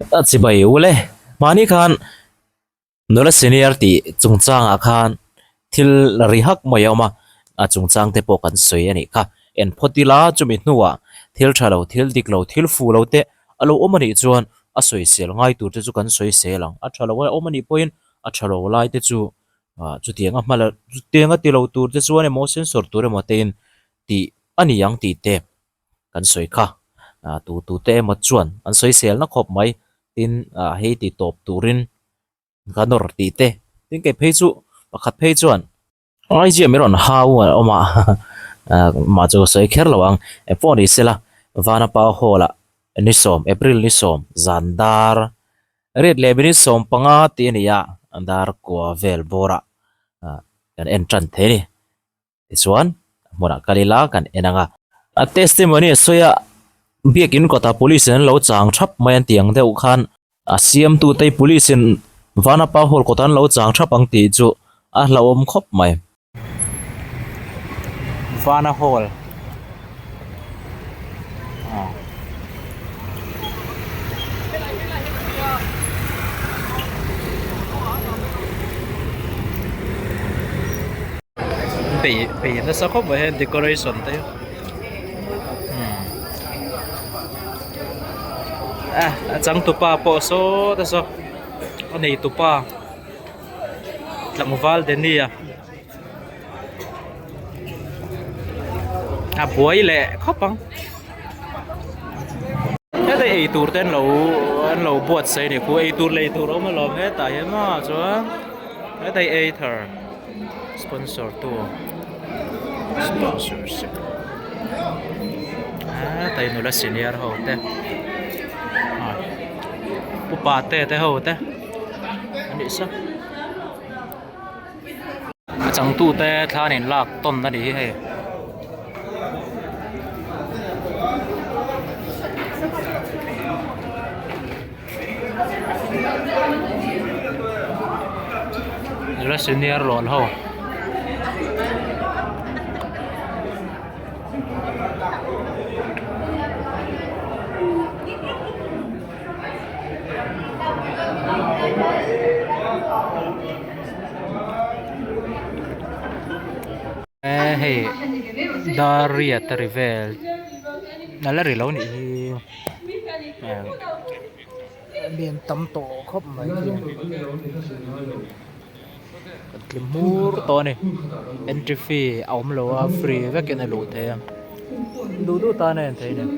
A chibai u le. Mahni khan nula senior tih chungchangah khan thil ri hak mai a awm a, a chungchang te pawh kan sawi a nih kha. En phawt ila chumi hnuah thil tha lo, thil dik lo, thil fu lo te a lo awm a nih chuan a sawisel ngai tur te chu kan sawisel ang. A tha lo a awm a nih pawhin a tha lo lai te chu ah chutianga hma la chutianga ti lo tur te chuan emaw sensor tur emaw tein tih a ni ang tih te. kan sawi kha ah tu tu te emaw chuan an sawi sel na khawp mai tin ah hei ti tawp turin ka nawr tih te tin kei phei chu pakhat phei chuan ai chiah min rawn hau a awm a ah mah chu ka sawi kher lo ang engpawh ni sela Vanapa hall ah ni sawm April ni sawm zan dar riat leh minute 15 tih a ni a dar kua vel bawrah ah kan en tan thei a ni. Tichuan, hmunah kal ila kan en ang a. A testimony a sawi a, biakin kawtah police in an lo chang thap mai an tih ang deuh khan a siamtute hi police in Vanapa Hall kawtah an lo chang thap ang tih chu a hlauhawm khawp mai. Vana Hall. Bei bei nasa khawp mai hei decoration te ah a changtupa pawh saw te saw a neitupa tlangval Danny a a buai leh khawp ang heta eitur te an lo an lo buatsaih a ni khu eitur lei tur a awm alawm hetah hian maw chuan heta hi ei thar sponsor tu sponsorship heta hi nula senior ho te upa te te ho te an nih saw. A changtute thla an inlak tawn a ni hi hei. Nula senior rawl ho. Hei dar riat a ri vel a la ri lo nih hi mi an tam tawh khawp mai kan tli hmur tawh a ni entry fee a awm lo a free vekin a luh theih a duh duh tan a en theih a ni.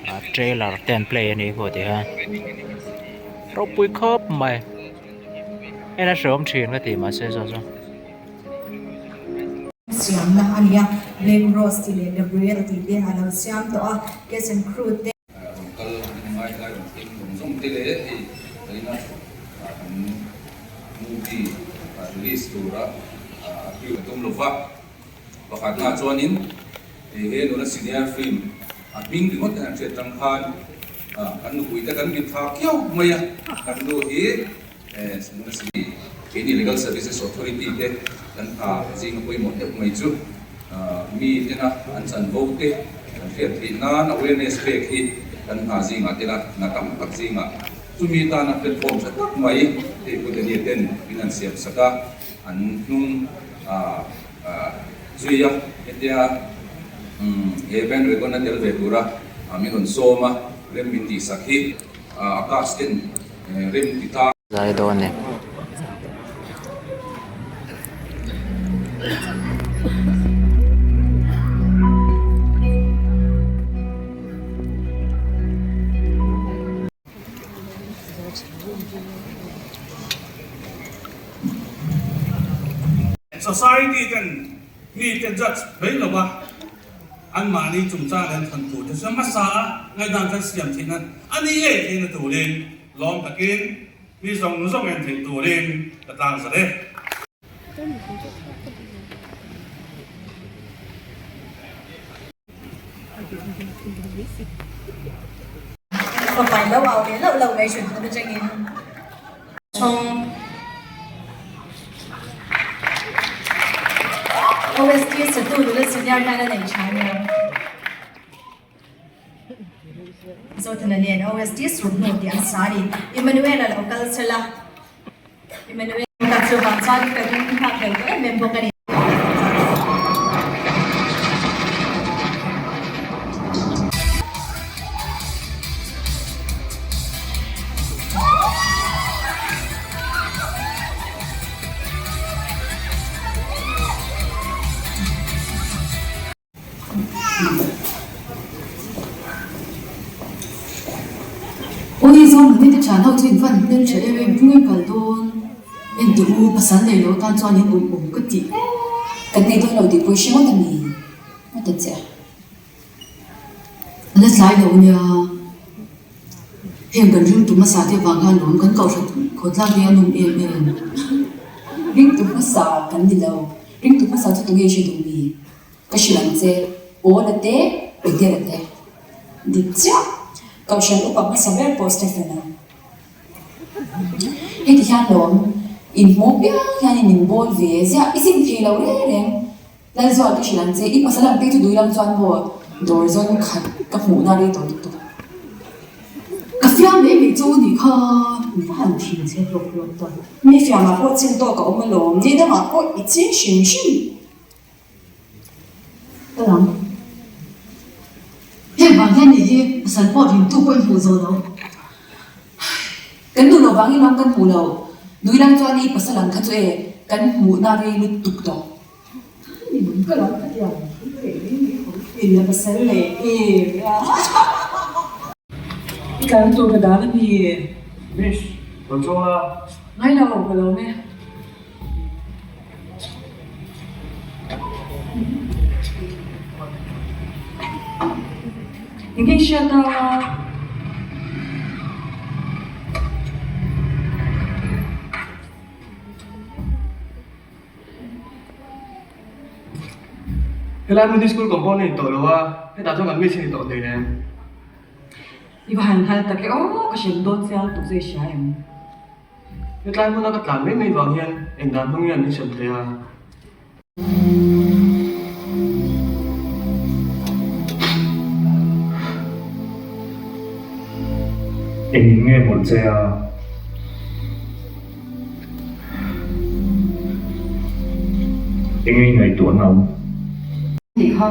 A trailer te an play a nih pawh ti hian ropui khawp mai en a hrehawm thin ka ti mahse saw chu. Siamna a ni a, Black Rose tih leh Gabriel tih te a lo siam tawh a, Cast and Crew te. Rawn kal an ngai lai rawn thleng zawng zawng te leh hei vawiina kan movie release tura appeal ka tum lova pakhatna chuanin he nula senior film a hming ringawt te han hriat tang khan kan nupui te kan mitthla kiau mai a kan nu hi nula senior keini legal services authority te kan hna zinga pawimawh deuh mai chu Mi tena an chanvo te kan hriat theih nan awareness pek hi kan hna zingah tela hna tam tak zingah chumi tana platform tha tak mai hei Pu Daniel ten min han siam sak a, an hnung zui a, hetia he bandwagon a tel ve tura min rawn sawm a, rem min tihsak hi a cast ten rem ti ta. Zai dawn e. Society ten mite judge mai lo a, anmahni chungchang leh an thawn tur te chu hmasa a ngaihdan kan siam theih nan a ni ngei theihna turin Lawm takin mi zawng zawng en theih turin ka tlang zat e. Fapa in lo au leh lauh lauh mai thin hmun atangin. Chhawng OST satu nula senior hian a nei tha nia. Zothana nen OST sur hnu tih an sa a ni. Emmanuel a lo kal chel a. Emmanuel tak chuvang chuan ka ring nghak hlel tawh em em bawk a ni. Awi zawng nute te thian ho chu in van hmel tha em em tung in kal dawn en teh u pasal nei lo tan chuan in awm awm ka tih Kan nei dawn lo tih pawh i hre ngawt a ni ngawt a che. A la tlai lo nia heng kan ringtu hmasa te avang hian lawm kan kohhran khawtlang hi a nawm em em. Ringtu hmasa kan ni lo ringtu hmasa chu tunge i hre duh mi? Ka hrilh ang che, Paula te, Petera te. Dik chiah, Kohhran upa hmasa ber pawh Stephen-a. Heti hian lawm, inhmuh piang hian in inbawl ve ziah, i sim thei lo reng reng. Lalzual ka hrilh ang che, i pasal ang te chu duilam chuan maw dawr zawn khat ka hmuhna rei tawh lutuk. Ka fiam mai mai chu nih kha, i va han thin che hlawk hlawk ta. Mi fiamah pawh chin tawk a awm alawm, ni dangah pawh i ching hrim hrim. Ka lam. Heng vang hian nih hi pasal pawh ringtu pawh i hmuh zawh lo. Kan duh loh vangin lawm kan hmuh lo. Nui lang chuan i pasal ang kha chu e kan hmuhna rei lutuk tawh. Ni nung ka lam ka ti ang in la pasal leh em a. I kalna tur ka dan a ni. Miss, rawn chawng la. Ngai lo, ka lawm e. Engin hriat a? Helai hmun hi school compound a ni tawh lo a, hetah chuan kan miss a ni tawh hleinem. I va han nghal tak e aw, ka hrem dawn chiang tuk zai hria em? Hetlai hmuna ka tlan mai mai vang hian eng dan hmangin an inhrem thei a. Engin nge mawlh che a? Enge i ngaihtuahna awm? Tih kha.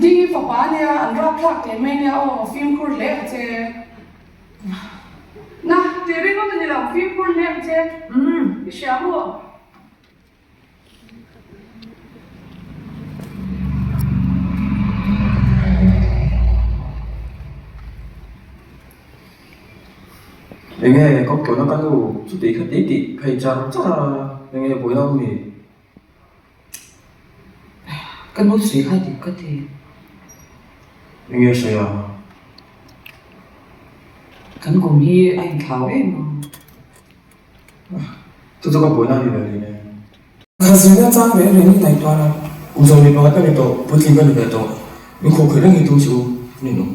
Di fapa nia an rapthlak teh mai nia aw fimkhur hle ang che. Na, tih ringawt a ni lo, fimkhur hle ang che. I hria maw? Enge kawngtawna ka nu chuti kha ti tih phei char char a, enge buaina awm ni? Ka nu sawi kha dik ka ti. Enge sawi a? Kan kum hi a inthlau em a. Chu chu ka buaina a ni ve ni e. Ka zirna chang reng reng i ngaihtuah lo. Kum zawng ni pakhat ka ni tawh, puitling ka ni ve tawh. Min khuh kher reng hi tum chu ni lo.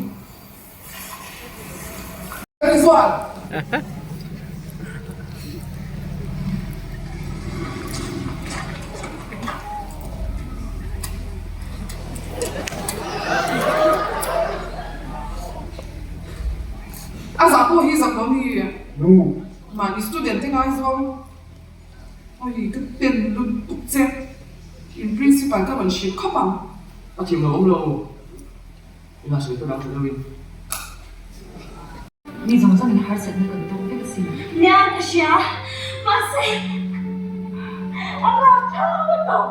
A zah pawh hi zak lo ni. Nu. Mahni student te ngai zawng. Oi ka ten lutuk che. In principal ka rawn hrilh khawp ang. A thiam lo awm lo. Ina sawi fel ang tha deuhin. Mi zawng zawng in harsatna kan tawk vek asin. Nia ka hria, mahse a rap tho tawh.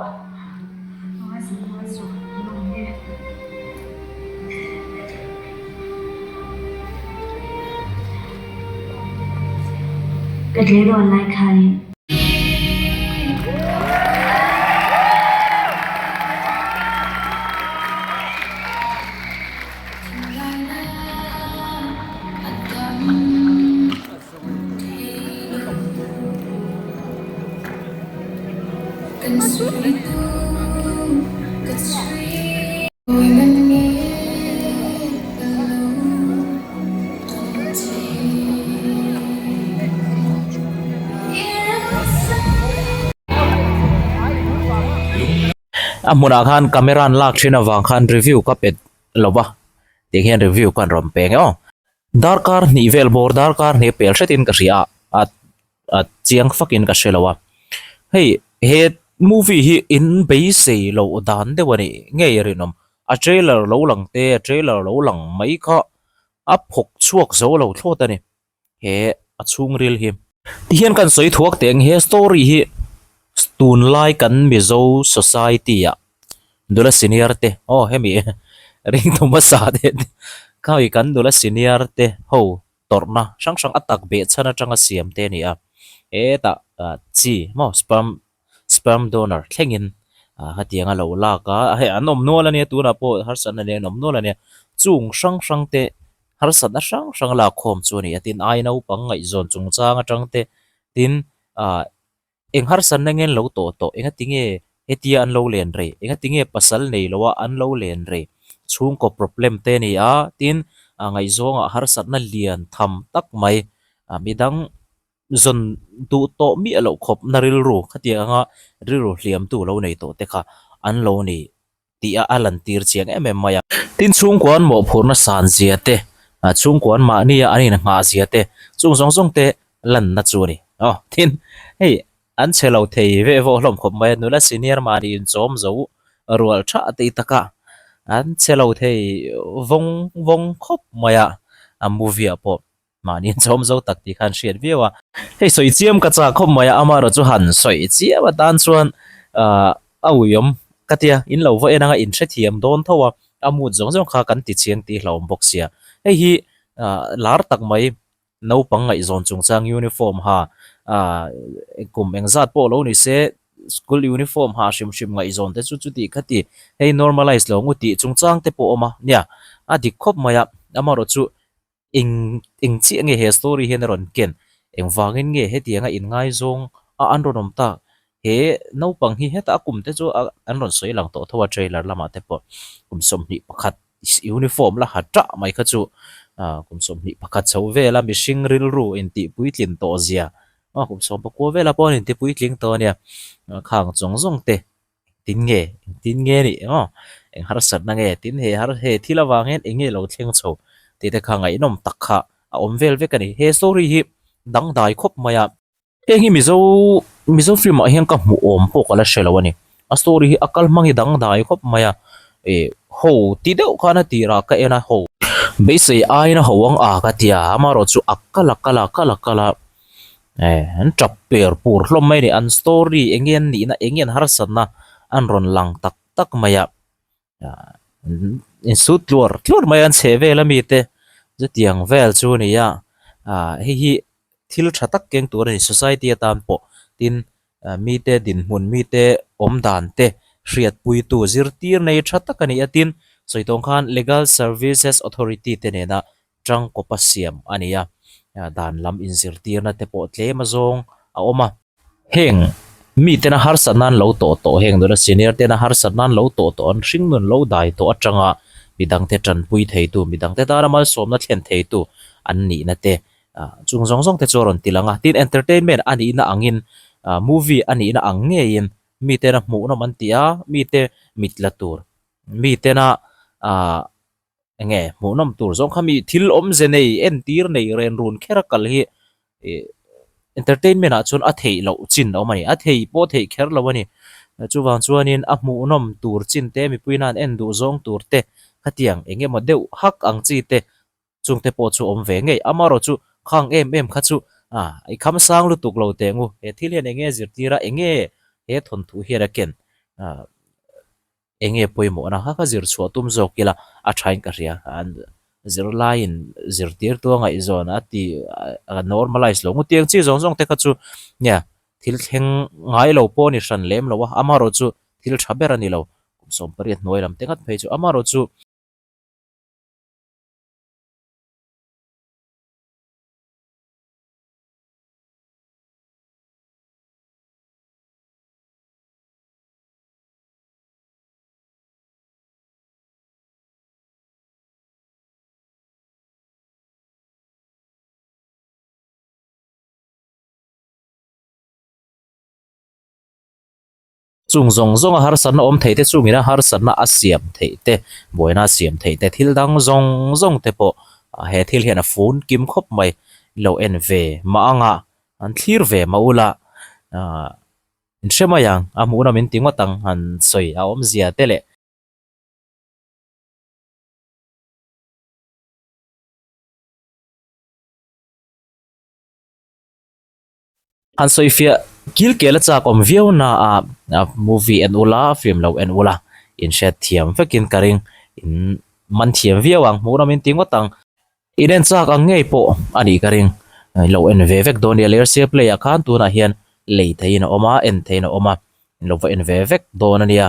Ka tleirawl lai khanin. A hmunah khan camera an lak thin avang khan review ka pe lo va tih hian review ka an rawn pe nge aw. Darkar hnih vel bawr darkar hnih pel hretin ka hria a a chiang fakin ka hre lo a. Hei he movie hi in beisei loh dan deuh a nih ngei rinawm. A trailer lo lang te a trailer lo lang mai kha a phawk chhuak zo lo thlawt a ni. He a chhungril hi. Tihian kan sawi thuak teh ang he story hi tunlai kan Mizo society ah nula senior te aw hemi ringtu hmasa te khawi kan nula senior te ho tawrhna hrang hrang a tak beh chhan atanga siam te a ni a hetah chi maw sperm sperm donor thlengin ah hetiang a lo lak a hei an awm nual a nia tunah pawh harsatna nen an awm nual a nia chung hrang hrang te harsatna hrang hrang lak khawm chu a ni a tin ai naupang ngaihzawn chungchang atang te tin ah eng harsatna nge an lo tawh tawh engati nge hetia an lo len rei engati nge pasal nei lo a an lo len rei chhungkaw problem te a ni a tin ah ngaihzawngah harsatna lian tham tak mai ah midang zawn duh tawh miah loh khawp na rilru khatiang anga rilru hliamtu lo nei tawh te kha an lo ni tih a a lan tir chiang em em mai a. Tin chhungkua an mawhphurhna san zia te, chhungkua an mahnia an inngah zia te chung zawng zawng te lanna chu a ni. Aw tin hei an che lo thei ve vawh hlawm khawp mai a, nula senior mahni inchawm zo rual tha tih takah an che lo thei vawng vawng khawp mai a, a movie ah pawh. Mahni an chawm zo tak tih khan hriat viau a. Hei sawi chiam ka chak khawp mai a, amaherawh chu han sawi chiam atan chuan ahh a uiawm ka tia, in lo va en anga in hrethiam dawn tho a, a mood zawng zawng kha kan ti chiang tih hlauhawm bawk sia. Hei hi ahh lar tak mai naupang ngaihzawn chungchang uniform ha ahh kum engzat pawh lo ni se school uniform ha hrim hrim ngaihzawn te chu chuti kha ti hei normalize lo ngu tih chungchang te pawh a awm a nia, a dik khawp mai a, amaherawh chu Eng eng chiah nge he story hian a rawn ken? Engvangin nge hetianga inngaizawng a an rawn awm tak? He naupang hi hetah a kum te chu a an rawn sawi lang tawh tho a trailer lamah te pawh kum 21 uniform la ha tah mai kha chu ah kum 21 chho vela mihring rilru intih puitlin tawh zia ah kum 19 velah pawh an inti puitling tawh a nia khang zawng zawng te Engtin nge? Engtin nge nih emaw? Eng harsatna nge? Tin he har he thil avang hian eng nge lo thleng chho tih te kha ngaihnawm tak kha a awm vel vek a ni. He story hi dangdai khawp mai a. Heng hi Mizo Mizo film ah hian ka hmuh awm pawh ka la hre lo a ni. A story hi a kal hmang hi dangdai khawp mai a. Ih ho ti deuh khan a tirah ka en a ho. Beisei aiin a ho ang a ka ti a, amaherawh chu a kal a kal a kal a kal a. Eh an tap per pur hlawm mai a ni an story eng nge an nihna eng nge an harsatna an rawn lang tak tak mai a ah insut tluar tluar mai a an chheh vel ami te chutiang vel chu a ni a ah hei hi thil tha tak keng tur a ni society atan pawh tin ah mite dinhmun mite awm dan te hriatpuitu zirtir nei tha tak a ni a tin sawi tawng khan legal services authority te nena tangkawpa siam a ni a, dan lam inzirtirna te pawh tlem a zawng a awm a. Heng miten a harsat nan lo tawh tawh, heng nula senior ten a harsat nan lo tawh tawh, an hringnun lo dai tawh atanga midangte tanpui theitu, midangte tana malsawmna thlen theitu an nihna te chung zawng zawng te chu a rawn ti lang a. Tin, entertainment a nihna angin, movie a nihna ang ngeiin miten a hmuhnawm an ti a, mite mit la tur, mitena ah Enge hmuhnawm tur zawng kha mi thil awmze nei entir nei ren run kher a kal hi ih entertainment ah chuan a theih loh chin a awm a ni a thei pawh a theih kher lo a ni chuvang chuanin a hmuhnawm tur chin te mipui nan en duh zawng tur te khatiang eng emaw deuh hak ang chi te chung te pawh chu awm ve ngei amaherawh chu khang em em kha chu ah i kham sang lutuk lo teh ang u he thil hian eng nge zirtir a eng nge he thawnthu hian a ken ah. Eng nge pawimawhna kha ka zir chhuah tum zawk ila a thain ka hria. An zirlaiin zirtirtu a ngaihzawn a ti a normalize lo ngutiang chi zawng zawng te kha chu nia thil thleng ngai lo pawh a ni hran lem lo a, amaherawh chu thil tha ber a ni lo. Kum 18 hnuai lam te ngat phei chu amaherawh chu. Chung zawng zawnga harsatna awm theih te chungin a harsatna a siam theih te, buaina a siam theih te, thil dang zawng zawng te pawh he thil hian a fun kim khawp mai. Lo en ve mah anga an thlir ve mah ula ahh in hre mai ang, a hmuhnawm in ti ngawt ang han sawi a awmzia te leh. Han sawifiah kil kel a chak awm viau na a movie en ula film lo en ula in hriat thiam vekin ka ring in man thiam viau ang hmuhnawm in ti ngawt ang in en chak ang ngei pawh a nih ka ring lo en ve vek dawn nia lersia play ah khan tunah hian lei theihin a awm a en theihin a awm a in lo va en ve vek dawn a nia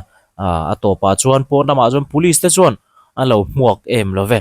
a tawpah chuan pawn lamah chuan police te chuan an lo hmuak em lo ve.